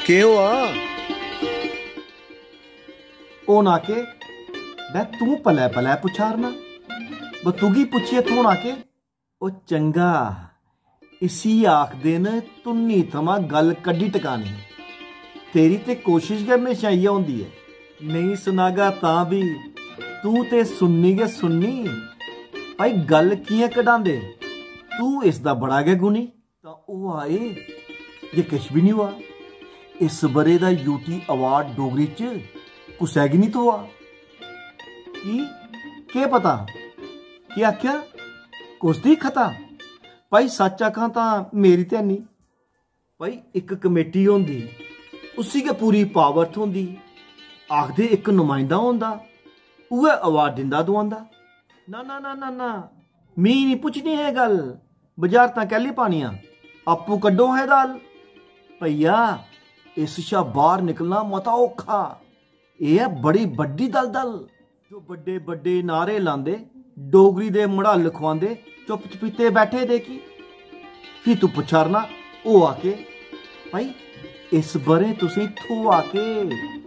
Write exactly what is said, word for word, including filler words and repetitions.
केह् होआ? होना केह्? बे तूं पलै पलै पुच्छारना। बे तुगी पुच्छियै थ्होना केह्? ओ चंगा, इसी आखदे न धुन्नी थमां गल्ल कड्ढी टकानी। तेरी ते कोशिश गै म्हेशां इ'यै होंदी ऐ। नेईं सनागा तां बी तूं ते सुननी गै सुननी। भाई, गल्ल कि'यां कढांदे? तूं इसदा बड़ा गै गुणी। तां होआ एह् जे किश बी निं होआ। इस ब'रे दा यूटी अवार्ड डोगरी च कुसै गी निं थ्होआ। की? केह् पता? केह् आखेआ? कुस दी खता? भाई, सच्च आखां तां मेरी ते हैनी। भाई, इक कमेटी होंदी, उसी गै पूरी पावर थ्होंदी। आखदे इक नुमाइंदा होंदा, उ'ऐ अवार्ड दिंदा दुआंदा। ना, ना, ना, ना, ना, मी निं पुच्छनी एह् गल्ल। बजारतां कैह्ली पानियां? आपूं कड्ढो हां एह्दा हल। भैया, इस शा बाह्र निकलना मता औखा। एह् ऐ बड़ी बड्डी दलदल। जो बड्डे बड्डे नारे लांदे, डोगरी दे मड़ाल लखोआंदे, चुप्प चपीते बैठे दे की? फ्ही तूं पुच्छारना, होआ केह्? भाई, इस ब'रें तुसें थ्होआ केह्?